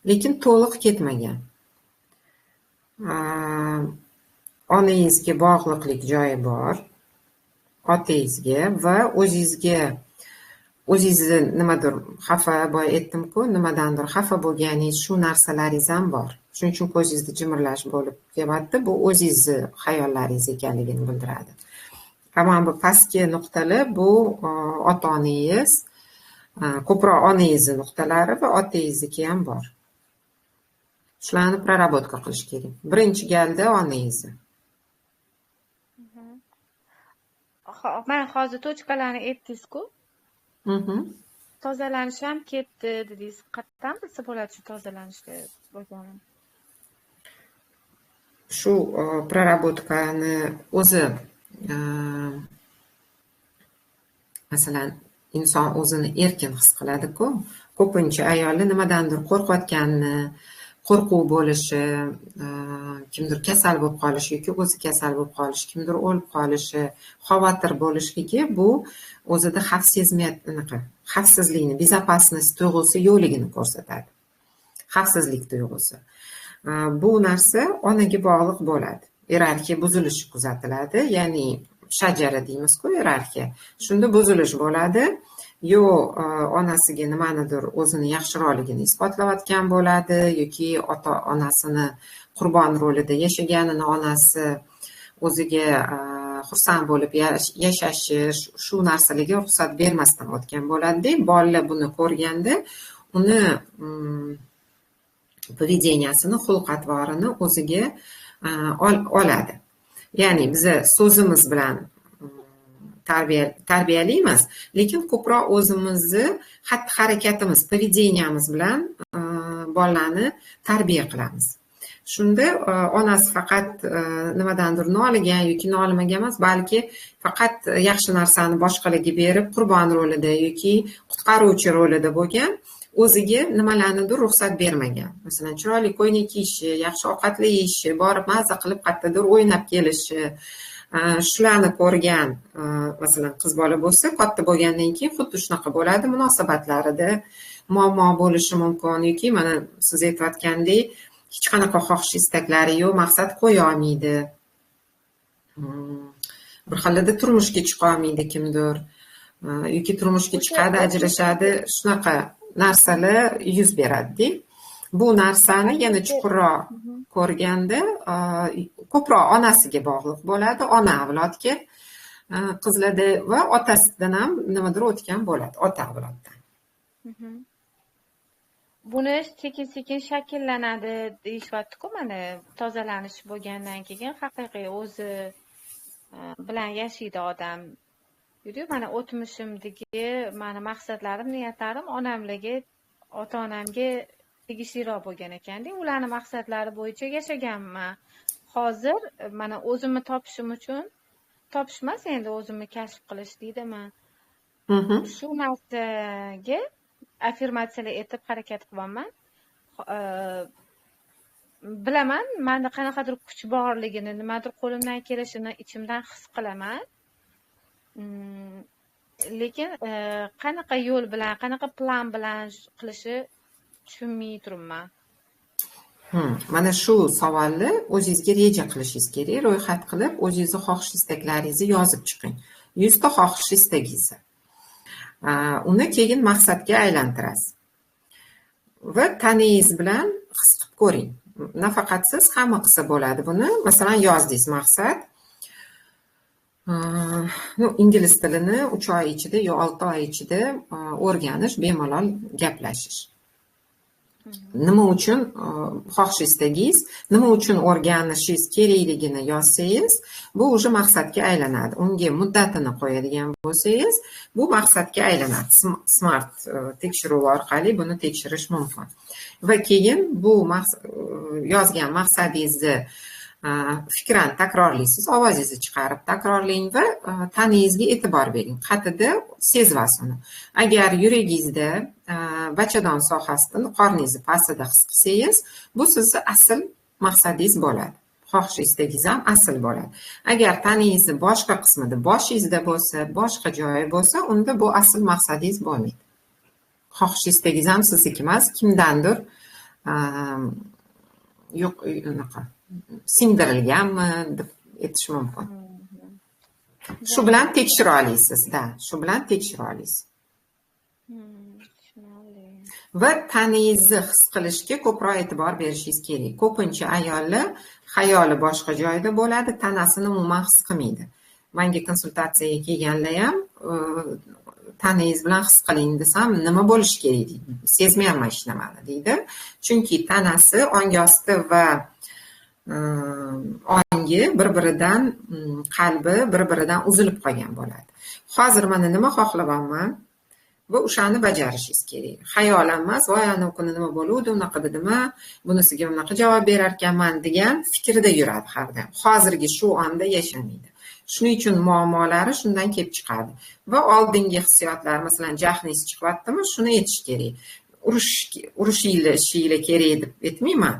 lekin to'liq ketmagan. Onangizga bog'liqlik joyi bor. Otangizga va o'zingizga, o'zingizni nimadir xafa, boya aytdimku, nimadandir xafa bo'lganingiz, shu narsalaringiz ham bor. Shuning uchun ko'zingizda jimirlash bo'lib kelyapti. Bu o'zingizni xayollaringiz ekanligini bildiradi. Mana bu pastki nuqtalar bu ota-onangiz, ko'proq onangizni nuqtalari va otangizniki ham bor. Shularni проработка qilish kerak. Birinchi galda onangizni.
Mana hozir точка larni aytdingiz-ku. Tozalanish ham ketdi dedingiz. Qayerdan bilsa bo'ladi shu tozalanishga bo'lganini?
Shu проработка ni o'zi, masalan, inson o'zini erkin his qiladi-ku. Ko'pincha ayollar nimadandir qo'rqayotganini, qo'rquv bo'lishi, kimdir kasal bo'lib qolishi yoki o'zi kasal bo'lib qolishi, kimdir o'lib qolishi, xavotir bo'lishligi bu o'zida xavf sezmayotgan, xavfsizlikni, безопасность tuyg'usi yo'qligini ko'rsatadi. Xavfsizlik tuyg'usi. Bu narsa onaga bog'liq bo'ladi. Iyerarxiya buzilishi kuzatiladi, ya'ni shajara deymiz-ku, iyerarxiya. Shunda buzilish bo'ladi. Yo onasiga nimanidir o'zini yaxshiroqligini isbotlayotgan bo'ladi yoki ota onasini qurbon rolida yashaganini onasi o'ziga xursand bo'lib yashashi, shu narsalarga ruxsat bermasdan o'tgan bo'ladi. Bolalar buni ko'rganda uni поведения sini, xulq-atvorini o'ziga oladi. Ya'ni biza so'zimiz bilan tarbiyalaymiz, lekin ko'proq o'zimizni xatti-harakatimiz, поведения miz bilan bolalarni tarbiya qilamiz. Shunda onasi faqat nimadandir noligan yoki nolimagan emas, balki faqat yaxshi narsani boshqalarga berib, qurbon rolida yoki qutqaruvchi rolida bo'lgan, o'ziga nimalarnidir ruxsat bermagan. Masalan, chiroyli ko'ylak kiyishi, yaxshi ovqatlar yeyishi, borib maza qilib qayerdadir o'ynab kelishi, shularni ko'rgan, masalan, qiz bola bo'lsa, katta bo'lgandan keyin xuddi shunaqa bo'ladi, munosabatlarida muammo bo'lishi mumkin yoki mana siz aytayotgandek hech qanaqa xohish istaklari yo'q, maqsad qo'ya olmaydi. Bir xilda turmushga chiqa olmaydi kimdir yoki turmushga chiqadi, ajrashadi, shunaqa narsalar yuz beradi. Bu narsani yana chuqurroq ko'rganda ko'proq onasiga bog'liq bo'ladi, ona avlodga qizlarda va otasidan ham nimadir o'tgan bo'ladi, ota avloddan.
Buni sekin-sekin shakllanadi deyishyapti-ku, mana tozalanish bo'lgandan keyin haqiqiy o'zi bilan yashaydi odam. Yurib, mana o'tmishimdagi mani maqsadlarim, niyatlarim onamlarga, ota-onamga tegishliroq bo'lgan ekanda, ularning maqsadlari bo'yicha yashaganman. Hozir mana o'zimni topishim uchun, topishmas endi o'zimni kashf qilish deydimi? Shu narsaga affirmatsiyalar etib harakat qilyapman. Bilaman, menda qanaqadir kuch borligini, nimadir qo'limdan kelishini ichimdan his qilaman. Lekin qanaqa yo'l bilan, qanaqa plan bilan qilishi tushunmay turibman.
Mana shu savolni o'zingizga reja qilishingiz kerak, ro'yxat qilib, o'zingizni xohish istaklaringizni yozib chiqing. 100 ta xohish istagingizni. Uni keyin maqsadga aylantirasiz. Va tanangiz bilan his qilib ko'ring. Nafaqat siz, hamma qilsa bo'ladi buni. Masalan, yozdingiz maqsad. Ingliz tilini 3 oy ichida yo 6 oy ichida o'rganish, bemalol gaplashish. Nima uchun xohish istagingiz, nima uchun o'rganishingiz kerakligini yozsangiz, bu уже maqsadga aylanadi. Unga muddatini qo'yadigan bo'lsangiz, bu maqsadga aylanadi. Smart tekshiruv orqali buni tekshirish mumkin. Va keyin bu yozgan maqsadingizni fikran takrorlaysiz, ovozingizni chiqarib takrorlang va tanangizga e'tibor bering. Qatida sezvasiz uni. Agar yuragingizda bachadon sohasida, qorningizni pastida his qilsangiz, bu sizni asl maqsadingiz bo'ladi. Xohish istagingiz ham asl bo'ladi. Agar tanangizni boshqa qismida, boshingizda bo'lsa, boshqa joyi bo'lsa, unda bu asl maqsadingiz bo'lmaydi. Xohish istagingiz ham sizniki emas, kimdandir yo'q, unaqa singdirilganmi deb aytish mumkin. Shu bilan tekshira olasiz, da, shu bilan tekshira olasiz. Va tanangizni his qilishga ko'proq e'tibor berishingiz kerak. Ko'pincha ayollar xayoli boshqa joyda bo'ladi, tanasini umuman his qilmaydi. Menga konsultatsiyaga kelganlar ham tanangiz bilan his qiling desam, nima bo'lishi kerak deydi. Sezmayapman hech nimani deydi. Chunki tanasi ongi osti va ongi bir-biridan, qalbi bir-biridan uzilib qolgan bo'ladi. Hozir mana nima xohlayapman va o'shani bajarishingiz kerak. Xayolan emas, voy ana kuni nima bo'luvdi, unaqa dedimi, bunisiga unaqa javob berar ekanman degan fikrda yuradi har doim. Hozirgi shu onda yashamaydi. Shuning uchun muammolari shundan kelib chiqadi. Va oldingi hissiyotlar, masalan, jahlingiz chiqyaptimi, shuni aytish kerak. Urushinglar kerak deb aytmayman.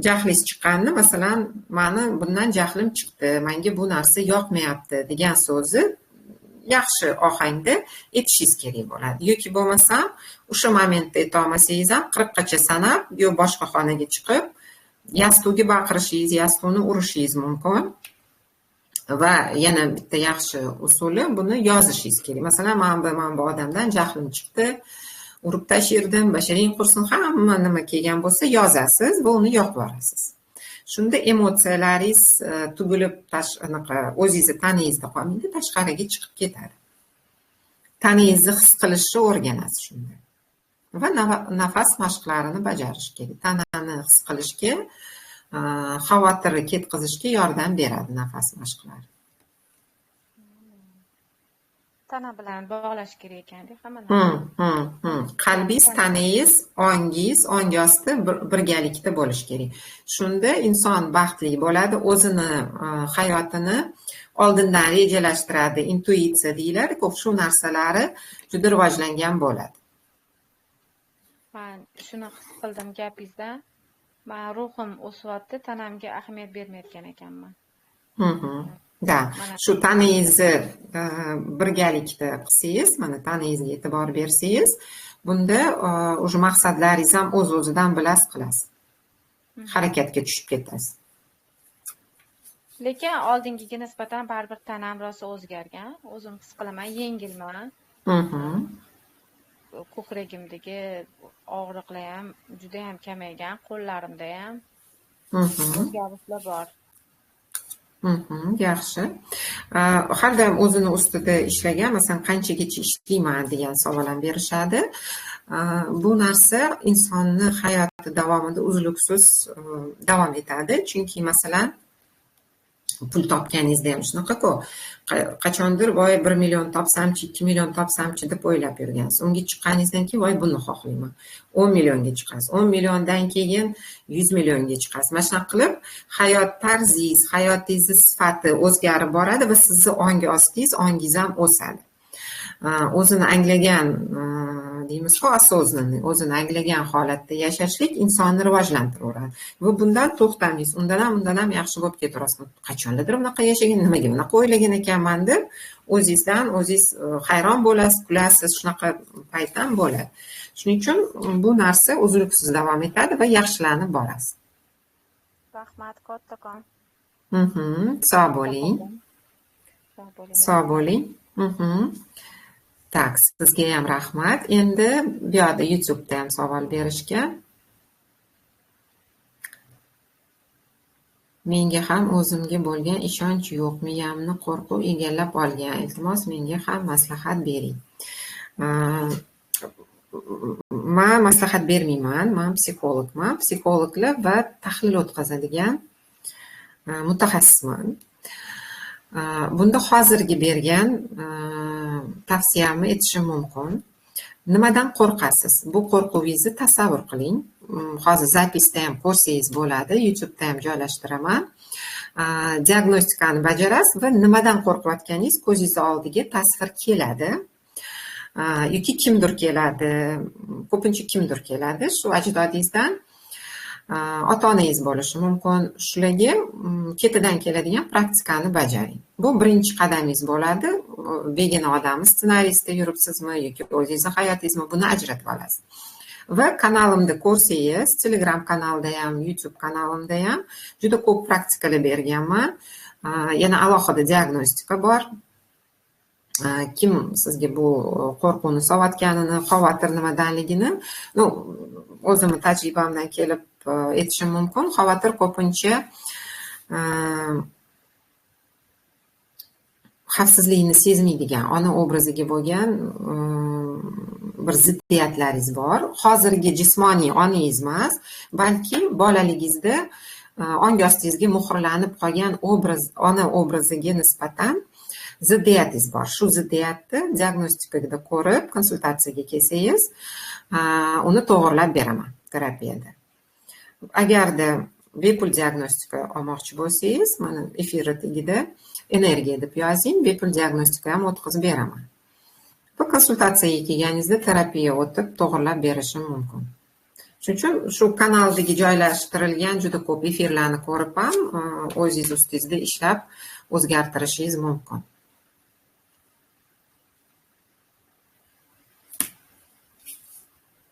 Jahlingiz chiqqanini, masalan, meni bundan jahlim chiqdi, menga bu narsa yoqmayapti degan so'zi yaxshi ohangda aytishingiz kerak bo'ladi. Yoki bo'lmasam, o'sha momentda ayta olmasangiz ham 40 gacha sanab, yo boshqa xonaga chiqib, yastuvga baqirishingiz, yastuvni urishingiz mumkin. Va yana bitta yaxshi usuli, buni yozishingiz kerak. Masalan, men bu odamdan jahlim chiqdi, urib tashirdim, basharing qursin, hamma nima kelgan bo'lsa yozasiz va uni yoqib yuborasiz. Shunda emotsiyalaringiz tugilib, anaqa o'zingizni tanangizda qolmaydi, tashqariga chiqib ketadi. Tanangizni his qilishni o'rganasiz shunda. Va nafas mashqlarini bajarish kerak. Tanani his qilishga, xavotirni ketkazishga yordam beradi nafas mashqlari.
Tana bilan bog'lash kerak ekanda hamma narsani.
Qalbingiz, tanangiz, ongingiz, ongi osti birgalikda bo'lishi kerak. Shunda inson baxtli bo'ladi, o'zini hayotini oldindan rejalashtiradi, intuitsiya deyiladi, ko'p shu narsalari juda rivojlangan bo'ladi.
Men shuni his qildim gapingizdan. Men ruhim o'syapti, tanamga ahamiyat bermayotgan ekanman.
Da, shu tanangizni birgalikda qilsangiz, mana tanangizga e'tibor bersangiz, bunda o'sha maqsadlaringiz ham o'z-o'zidan bilasiz qilasiz. Harakatga tushib ketasiz.
Lekin oldingiga nisbatan baribir tanam rosa o'zgargan. O'zim his qilaman, yengilman. Ko'kragimdagi og'riqlar ham juda ham kamaygan, qo'llarimda ham o'zgarishlar bor.
Yaxshi. Har doim o'zini ustida ishlagan, masalan, qanchagacha ishlayman degan savol ham berishadi. Bu narsa insonni hayoti davomida uzluksiz davom etadi. Chunki masalan, pul topganingizda ham shunaqa-ku. Qachondir voy 1 million topsamchi, 2 million topsamchi deb o'ylab yurgansiz. Unga chiqqaningizdan keyin voy buni xohlayman. 10 millionga chiqasiz. 10 milliondan keyin 100 millionga chiqasiz. Mana shunaqa qilib hayot tarzingiz, hayotingiz sifati o'zgarib boradi va sizni ongi ostingiz, ongingiz ham o'sadi. O'zini anglagan deymiz-ku, осознанный, o'zini anglagan holatda yashashlik insonni rivojlantiraveradi. Va bundan to'xtamaysiz, undan ham yaxshi bo'lib ketaverasiz. Qachonlardir bunaqa yashagan, nimaga bunaqa o'ylagan ekanman deb o'zingizdan o'zingiz hayron bo'lasiz, kulasiz, shunaqa payt ham bo'ladi. Shuning uchun bu narsa uzluksiz davom etadi va yaxshilanib borasiz.
Rahmat kattakon.
Sog' bo'ling. Sog' bo'ling. Tak, sizga ham rahmat. Endi bu yoqda YouTube'da ham savol berishgan. Menga ham o'zimga bo'lgan ishonch yo'q, miyamni qo'rquv egallab olgan. Iltimos, menga ham maslahat bering. Men maslahat bermayman, men psixologman. Psixologlar va tahlil o'tkazadigan mutaxassisman. Bunda hozirgi bergan tavsiyamni aytishim mumkin. Nimadan qo'rqasiz? Bu qo'rquvingizni tasavvur qiling. Hozir zapisda ham ko'rsangiz bo'ladi, YouTube'da ham joylashtiraman. Diagnostikani bajarasiz va nimadan qo'rqayotganingiz ko'zingiz oldiga tasvir keladi. Yoki kimdir keladi, ko'pincha kimdir keladi, shu ajdodingizdan, ota-onangiz bo'lishi mumkin. Shularga ketidan keladigan praktikani bajaring. Bu birinchi qadamingiz bo'ladi. Begona odamni ssenariyda yuribsizmi yoki o'zingizni hayotingizmi, buni ajratib olasiz. Va kanalimda ko'rsangiz, Telegram kanalida ham, YouTube kanalimda ham juda ko'p praktikalar berganman. Yana alohida diagnostika bor. Kim sizga bu qo'rquvni sovatganini, xavotir nimadanligini, ну, o'zimni tajribamdan kelib aytishim mumkin. Xavotir ko'pincha xavfsizlikni sezmaydigan ona obraziga bo'lgan bir ziddiyatlaringiz bor. Hozirgi jismoniy onangiz emas, balki bolaligingizda ong ostingizga muhrlanib qolgan obraz, ona obraziga nisbatan ziddiyatingiz bor. Shu ziddiyatni diagnostikada ko'rib, konsultatsiyaga kelsangiz, uni to'g'rilab beraman terapiyada. Agarda bepul diagnostika olmoqchi bo'lsangiz, mana efir tagida energiya deb yozing, bepul diagnostika ham o'tkazib beraman. Bu konsultatsiyaga kelganingizda terapiya o'tib, to'g'rilab berishim mumkin. Shuning uchun shu kanaldagi joylashtirilgan juda ko'p efirlarni ko'rib ham o'zingiz ustingizda ishlab o'zgartirishingiz mumkin.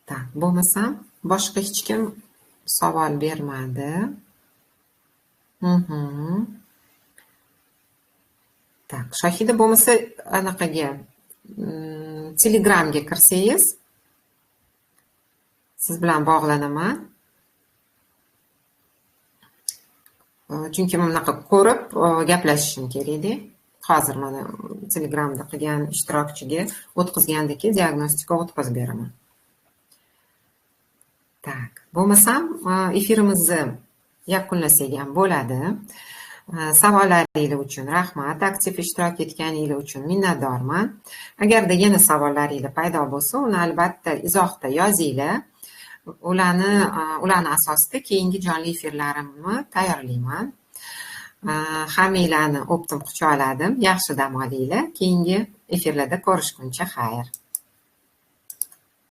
Tak, bo'lmasam boshqa hech kim savol bermadi. Tak, Shohida, bo'lmasa anaqaga Telegramga kirsangiz siz bilan bog'lanaman. Chunki men bunaqa ko'rib gaplashishim kerak-da. Hozir mana Telegramda qilgan ishtirokchiga o'tkazgandagi diagnostika o'tkazib beraman. Tak, bo'lmasam efirimizni yakunlasak ham bo'ladi. Savollaringiz uchun rahmat, aktiv ishtirok etganingiz uchun minnatdorman. Agarda yana savollaringiz paydo bo'lsa, uni albatta izohda yozinglar. Ularni asosida keyingi jonli efirlarimni tayyorlayman. Hammanglarni o'pdim, quchoqladim. Yaxshi dam olinglar. Keyingi efirlarda ko'rishguncha xayr.